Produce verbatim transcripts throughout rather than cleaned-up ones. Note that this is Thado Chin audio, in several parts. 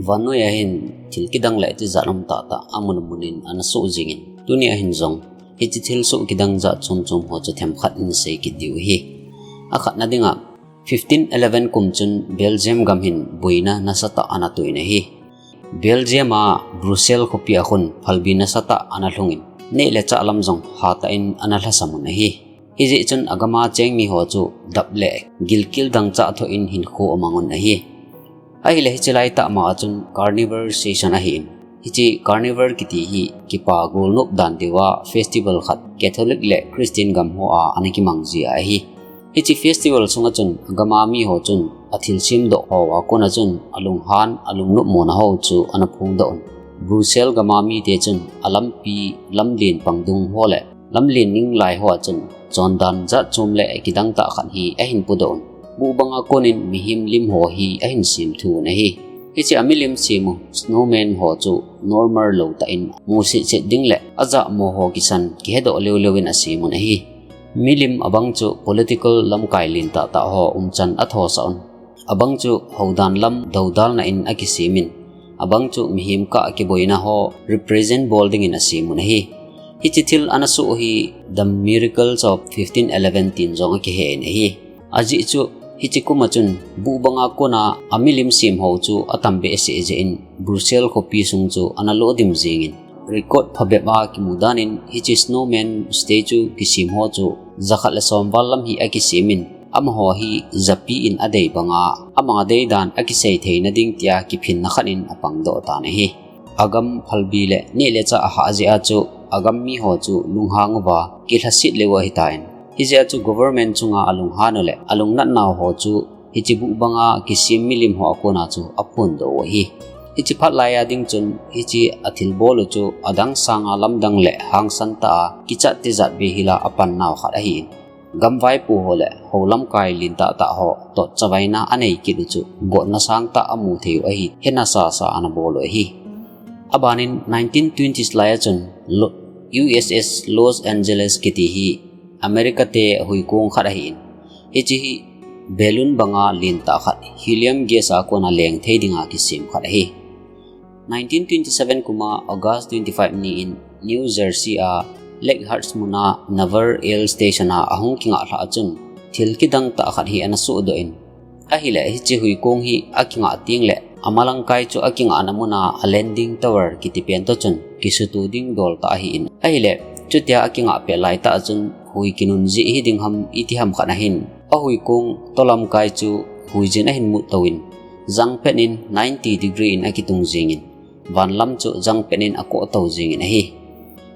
Vannoi a hin thil kidang le tijat um tahtah amun amun in ana soh jingin, tuni a hin jong hiche thilsoh kidang jat chom chom ho chu themkhat in sei kit diu ahi. Akhatna dinga, fifteen eleven kum chun Belgium gam hin boina nasatah ana toh in ahi. Belgium a Brussels khopi a khun phalbi nasatah ana lhungin, neh le chah lam jong hatah in ana lhasam un ahi. Hijeh chun agam a cheng mi ho chu dap le gilkel dangchah thoh in hinkho amang un ahi. Ahile hiche laitah ma a chun Carnival season ahin, hiche Carnival kiti hi kipa golnop dan diuva festival khat Catholic le Christian gam ho a ana kimang jia ahi. Hiche festival sunga chun agam a mi ho chun athil semdoh hoa kona chun alunghan, alungnop mona ho chu ana phongdoh un. Brussels gam a mite chun alampi, lamlen pangdung ho le lamlen ning lai hoa chun chondan jat chom le kidang tah khat hi ahin podoh un. Buhbang a konin mihem lim ho hi ahin semthu un ahi. Hiche a milim sem u snowman ho chu normal lou tah in mu setset ding le ajahmo ho kisan kihedoh leuleu in asem un ahi. Milim abang chu political lamkai len tahtah ho umchan athosah un. Abang chu houdan lam dodalna in akisem in, abang chu mihem kah kiboina ho represent bol dingin asem un ahi. Hiche thil ana soh hi The Miracles of fifteen eleven tin jong akihen ahi. Ajeh chu hiche kum a chun buhbang a kona amilim sem ho chu atam behseh jeh in Brussels khopi sung chu ana lodim jingin, record phabep a kimu danin hiche snowman statue kisem ho chu jakhat le som val lam hi akisem in, amaho hi japi in adei banga ama dei dan akisei theina ding tia kiphinna khat in apangdoh tan ahi. Agam phalbi le neh le chah ahah jeh a chu agam mi ho chu lunghang uva kilhaset leu ahitan, hijeh a chu government chunga alunghan u le alungnat nau ho chu hiche buhbang a kisem milim ho a kona chu aphondoh u ahi. Hiche phat lai a ding chun hiche athilbol u chu adang sanga lamdang le hangsan tah a kichat tijat beihel a apan nau khat ahin, gam vaipo ho le hou lamkai len tahtah ho totchavaina anei kit u chu gotna sangtah amu thei u ahi, hena sasa ana bol u ahi. Abanin nineteen twenties lai a chun Lo-, U S S Los Angeles kiti hi America te huikong khat ahin, hiche hi balloon banga lentah khat, helium gas a kona leng thei dinga kisem khat ahi. Nineteen twenty-seven kuma August twenty-five ni in New Jersey a Lake Hartz muna Naval Air Station a ahung kingah lhah a chun thil kidang tah khat hi ana sohdoh in, ahile hiche huikong hi akingah teng le amalangkai chu akingahna muna a landing tower kiti pen toh chun kisuto ding dol tah ahin, ahile chutia akingah pet laitah a chun hui kinun jeh hiding ham iti ham khat ahin, ahuikong tolamkai chu huijin ahin mut touvin, jangpet in ninety degree in akitung jingin, vanlam chu jangpet in akoh tou jingin ahi.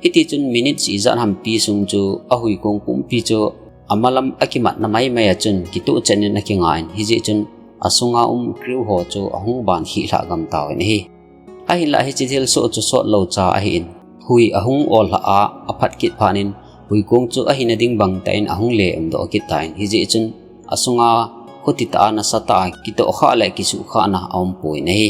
Hitichun minutes ijat hampi sung chu ahuikong pumpi chu amalam akimatna maimai a chun kituhchet in akingah in, hijeh chun asunga um crew ho chu ahung ban khih lhah gam tauvin ahi. Ahinlah hiche thilsoh chu sotlou cha ahin, hui ahung ol lhah a, aphat kit phat in huikong chu ahina ding bangtah in ahung le umdoh kit tan, hijeh chun asunga khutitah a nasatah a kitohkhah le kisuhkhahna aumpon ahi.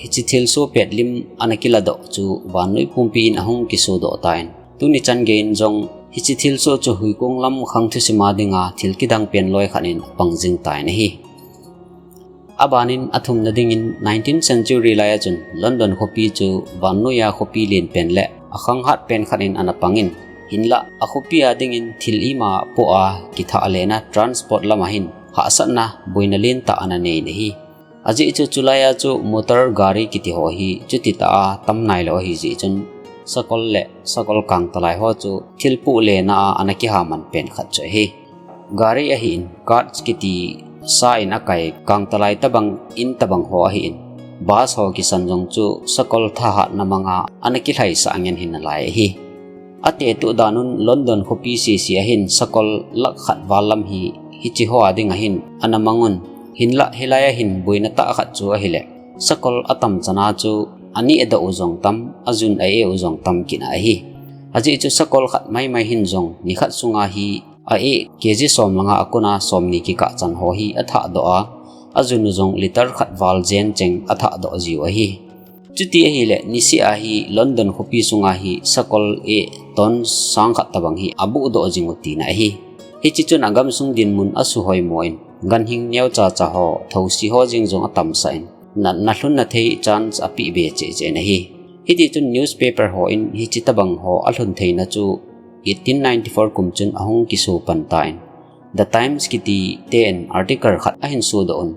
Hiche thilsoh petlim ana kiladoh chu vannoi pumpi in ahung kisodoh tan, tuni chan geiyin jong hiche thilsoh chu huikong lam khang thusim a dinga thil kidang pen loi khat in apang jing tan ahi. Abanin athumna dingin nineteenth century lai a chun London khopi chu vannoiya khopi lenpen le akhanghat pen khat in ana pangin, hinlah akhopi a dingin thil ima poh a kithah lena transport lama hin hahsatna boina lentah ana neiyin ahi. Ajeh chu chulai a chu motor gari kiti ho hi chutitah a tam nailou ahijeh chun sakol le sakol kangtalai ho chu thil poh lena a ana kihaman pen khat chu ahi. Gari ahin, carts kiti sa in akai kangtalai tobang in tobang ho ahin, bus ho kisan jong chu sakol thahatna manga ana kilhaisah ngen hinalai ahi. Atetuh danun London khopi sese ahin sakol lakh khat val lam hi hiche ho a dinga hin ana mangun, hinlah hilai a hin boina tah khat chu ahile sakol atam chana chu aneh adoh u jong tam, ajun a-eh u jong tam kit ahi. Ajeh chu sakol khat maimai hin jong nikhat sunga hi a-eh kg som langa akona somni kikah chan ho hi athahdoh a, ajun u jong litre khat val jen cheng athahdoh jiu ahi. Chuti ahile niseh a hi London khopi sunga hi sakol eh ton sangkhat tobang hi abuhdoh jing u tina ahi. Hiche chun agamsung dinmun asuhoimo in, ganhing neocha cha ho, thousi ho jeng jong atamsah in, natna lhunna thei chance apeh be cheh cheh in ahi. Hiti chun newspaper hon hiche tabang ho alhun theina chu eighteen ninety-four kum chun ahung kiso pan tan, The Times kiti ten article khat ahin sodoh un.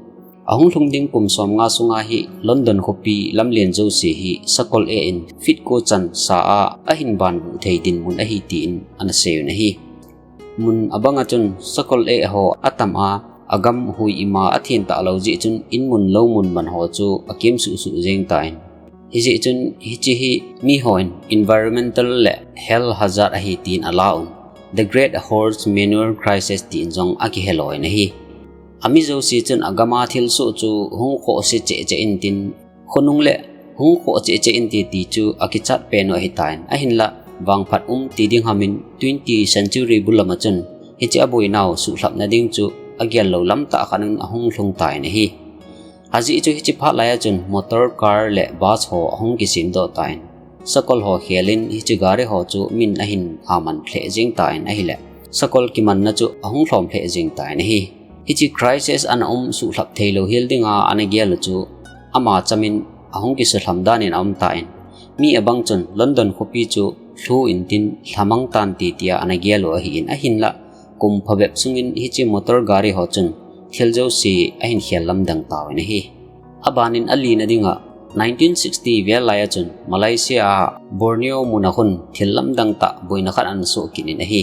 Ahung lhung ding kum somnga sunga hi London khopi lamlen jouse hi sakol eh in feet ko chan sa a ahin banvuh thei dinmun ahi tin ana seiyun ahi. Mun abanga chun sakol eh ho atam a, agam hui ima athen talou jeh chun inmun loumun man ho chu akem suhsuh jeng tan. Hijeh chun hiche hi mihon environmental le health hazard ahi tin alauvin, The Great Horse Manure Crisis tin jong akihelouvin ahi. Ami jouse chun agama thilsoh chu hung khoh se cheh cheh intin, khonung le hung khoh cheh cheh inte ti chu akichat pen u ahitan, ahinlah vangphat um ti ding hamin twenty century bul lama chun hiche aboinau suhlhapna ding chu agel lou lamtah khat in ahung lhung tan ahi. Ajeh chu hiche phat laiya chun motor car le bus ho ahung kisemdoh tan, sakol ho khelin hiche gari ho chu min ahin aman lheh jeng tan ahile, sakol kimanna chu ahung lhom lheh jeng tan ahi. Hiche crisis ana um suhlhap theilou hel dinga ana gel u chu ama chamin ahung kisuhlham danin aum tan, mi abang chun London khopi chu lhu intin lhamang tante tia ana gel u ahin, ahinlah kum phabep sungin hiche motor gari ho chun thil jouse ahin khel lamdang tauvin ahi. Abanin alina dinga nineteen sixty vel laiya chun Malaysia a Borneo muna khun thil lamdang tah boina khat ana soh kit in ahi.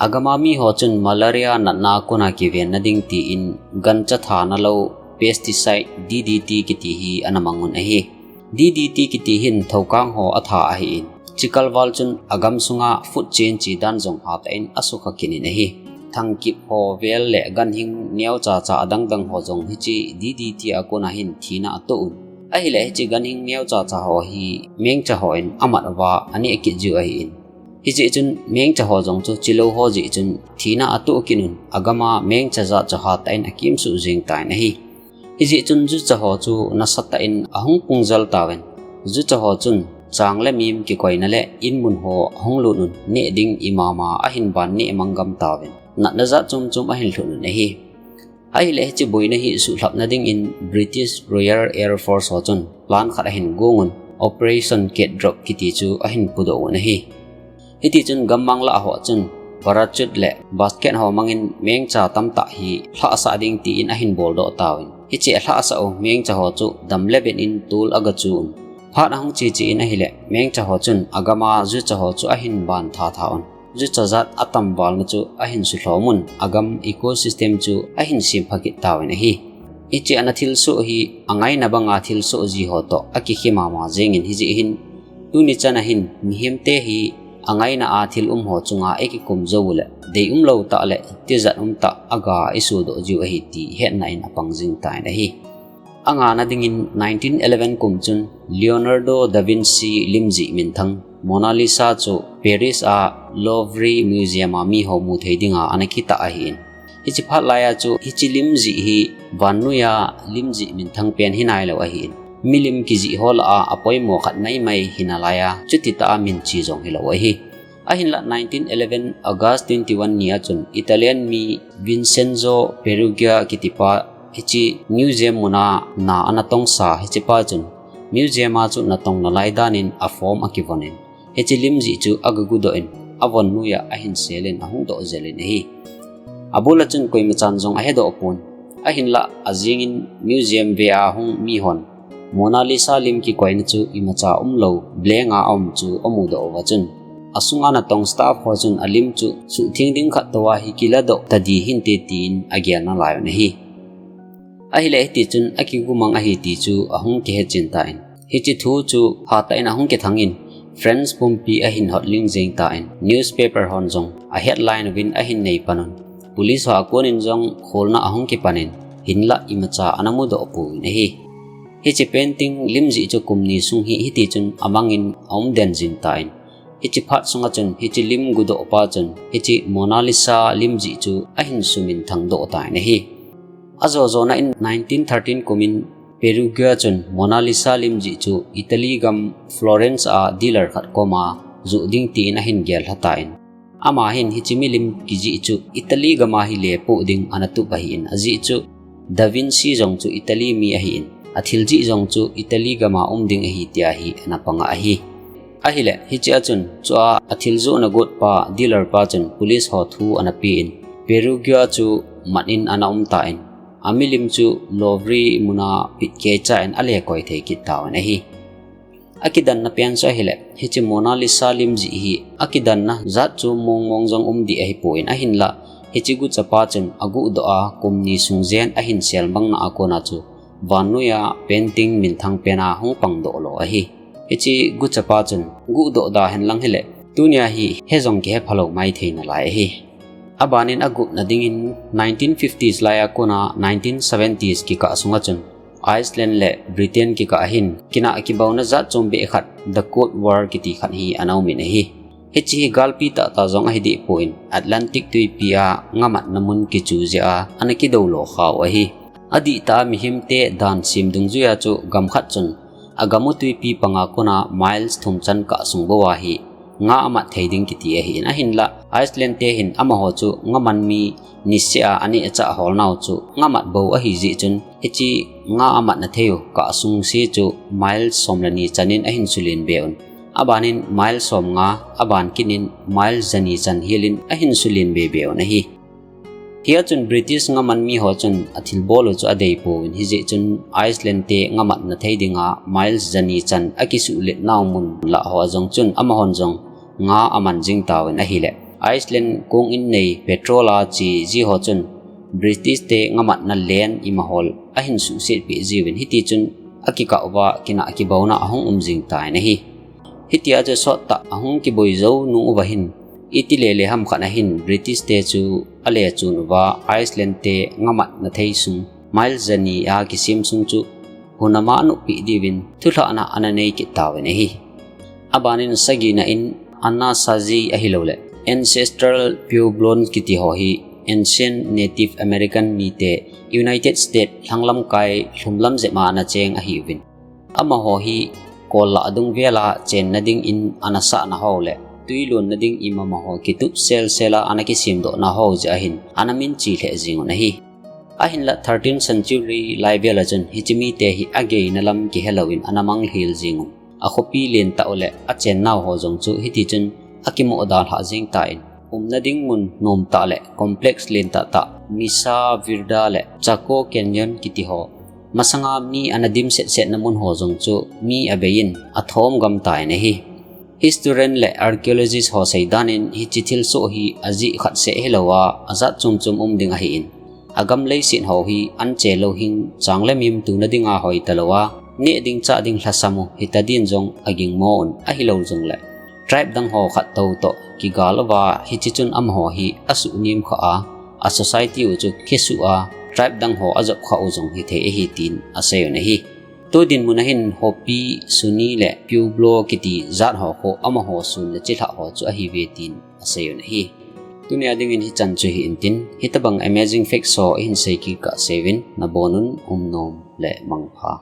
Agama miho chun malaria natna kona kivenna ding tin gancha thana lou pesticide D D T kiti hi ana mangun ahi. D D T kiti hin thoukang ho atha ahin, chikalval chun agam sunga food chain chi dan jong hatah in asukha kit in ahi. Thangkip ho vel le ganhing neocha cha adangdang ho jong hiche D D T a kona hin thina atoh un. Ahile hiche ganhing neocha cha ho hi mengcha hon amat uva aneh kit jiu ahin, hijeh chun mengcha ho jong chu chilou ho jeh chun thina atoh kit un, agama mengcha jat chu hatah in akem suh jeng tan ahi. Hijeh chun jucha ho chu nasatah in ahung pungjal tauvin, jucha ho chun chang le mim kikoina le inmun ho ahung lut un, neh ding imama ahin ban neh manggam tauvin, natna jat chom chom ahin lhut un ahi. Ahile hiche boina hi suhlhapna dingin British Royal Air Force ho chun plan khat ahin gong un, Operation Cat Drop kiti chu ahin pudoh un ahi. Hiti chun gammang lah ho chun parachute le basket ho mangin mengcha tamtah hi lhahsah ding tin ahin boldoh tauvin, hiche alhahsah u mengcha ho chu dam le ben in tol agachu un. Phat ahung che che in ahile mengcha ho chun agama jucha ho chu ahin ban tha tha un, jucha jat atam valna chu ahin sulhom un, agam ecosystem chu ahin sempha kit tauvin ahi. Hiche ana thilsoh hi angaina banga thilsoh ji ho toh akikhe mama jengin, hijeh hin tuni chana hin mihemte hi angaina a thil um ho chunga ikikum jou u le deium lou tah le tijat um tah aga isodoh jiu ahi ti hetna in apang jing tan ahi. Angana dingin nineteen eleven kum chun Leonardo da Vinci lim jih minthang Mona Lisa chu Paris a Louvre Museum a miho mu thei dinga ana kitah ahin, hiche phat laiya chu hiche lim jih hi vannoiya lim jih minthang pen hinailou ahin, milim kijih ho lah a apoimo khat maimai hinalaiya chutitah a minche jong hilou ahi. Ahinlah nineteen eleven August twenty-one nia chun Italian mi Vincenzo Peruggia kitipa hiche museum muna na ana tongsa hichepa chun museum a chu natong nalai danin aform akivonin, hiche lim jih chu agagudoh in avon noiya ahin selin ahung doh jelin ahi. Abula chun koimachan jong ahedoh pon, ahinlah ajingin museum vea hung mihon Mona Lisa lim kikoina chu imacha umlou blank a aum chu amudoh uva chun, asunga natong staff ho chun alim chu suhtheng ding khat touva hi kiladoh tadi hinte tin agel nalaiyun ahi. Ahile hiti chun akigumang ahi ti chu ahung kihetchen tan, hiche thu chu hatah in ahung kithangin France pumpi ahin hotling jeng tan, newspaper hon jong a headline uvin ahin neipanun, police ho akonin jong kholna ahung kipanin, hinlah imacha ana mudoh pouvin ahi. Hiche painting lim jih chu kum ni sung hi hiti chun amangin aumden jing tan, hiche phat sunga chun hiche lim gudohpa chun hiche Mona Lisa lim jih chu ahin suminthang doh tan ahi. Ajojona in nineteen thirteen kumin Peruggia chun Mona Lisa lim jih chu Italy gam Florence a dealer khat koma joh ding tin ahin gellha tan, ama hin hiche milim kijih chu Italy gama hi lepoh ding ana tup ahin, ajeh chu Da Vinci jong chu Italy mi ahin, athil jih jong chu Italy gam a um ding ahi tia hi ana pang ahi. Ahileh, hiche a chun, chua athil johna got pa, dealer pa chun police ho thu ana pen, Perugia chu mat in ana um tan, amilim chu Louvre mun a pit kei cha in ale koi thei kit tauvin ahi. Akidanna pen chu ahileh, hiche Mona Lisa lim jih hi akidanna jat chu mong mong jong um ding ahipon ahinlah, hiche gucha pa chun aguhdoh a kum ni sung jen ahin sel bang na a kon a chu vannoi a painting minthang pen a hung pang doh lo ahi. Hiche gucha pa chun guhdoh da hen lang hileh, tunia hi he jong kihe phalou mai thei nalai ahi. Abanin agupna dingin nineteen fifties lai a kon a nineteen seventies kikah sunga chun Iceland le Britain kikah hin kinah kibauna jat chom beh khat, The Cold War kiti khat hi ana um in ahi. Hiche hi galpi tahtah jong ahi dehpon Atlantic tuipi a ngamatna mun kichu jeh a ana kidou lo khau ahi. Adih tah a mihemte dan sem dungjuia chu gam khat chun agamu tuipi panga kon a miles thum chan kah sung bou a hi nga amat thei ding kiti ahin, ahinlah Iceland te hin amaho chu ngaman mi niseh a aneh achah holnau chu ngamat bou ahi jeh chun, hiche nga amatna thei u kah sung se chu miles som le ni chan in ahin sulen be un. Abanin miles som nga, aban kit in miles jani chan hel in ahin sulen be be un ahi. Hia chun British ngaman mi ho chun athil bol u chu adei pouvin, hijeh chun Iceland te ngamatna thei dinga miles jani chan akisuhlet nau mun lah ho a jong chun amahon jong nga aman jing tauvin ahileh, Iceland kong in nei petrol a che ji ho chun British te ngamatna len ima hol ahin suhset peh jiuvin, hiti chun akikah uva kinah kibauna ahung um jing tan ahi. Hitia chu sot tah ahung kiboi jou nung uva hin, iti le le ham khat a hin British te chu ale chun uva Iceland te ngamatna thei sung miles jani a kisem sung chu hunam a anop peh diuvin thulhahna ana nei kit tauvin ahi. Abanin sagina in Anasazi ahilouleh Ancestral Puebloans kiti ho hi Ancient Native American mite United States lhanglam kai lhumlam jep a ana cheng ahiuvin. Amaho hi kol lah dung vel a chenna dingin ana sahna ho le tui lonna ding ima ma ho kitup sel sel a ana kisemdohna ho jeh a hin ana minchi lheh jing un ahi. Ahinlah thirteenth century lai vel a chun hiche mite hi ageina lam kihe louvin ana manglhel jing un. Akhopi lentah u le achennau ho jong chu hiti chun akimoh dalhah jing tan, umna ding mun nomtah le complex lentah tah Mesa Verde le Chaco Canyon kiti ho, masanga mi ana dim set setna mun ho jong chu mi abeiyin athom gam tan ahi. Historian le archaeologist ho seidan in hiche thilsoh hi ajeh khat seh hilouva ajat chom chom um ding ahin, agam leiset ho hi anche louhing chang le mim tuna dinga hoi talouva, neh ding chah ding lhasam u hita din jong agingmo un, ahilou jongle tribe dang ho khat tou toh kigal uva hiche chun amaho hi asuhnem khah a, a society u chu kisuh a, tribe dang ho ajop khah u jong hithei ahi tin asei un ahi. Tu dinmun a hin Hopi, Sunni le Pueblo kiti jat ho khu amaho sun le chilhah ho chu ahiuve tin asei un ahi. Tunia dingin hichan chu hi intin, hitobang amazing facts ho ihin sei kit kah seuvin, nabonun umnom le mangpha.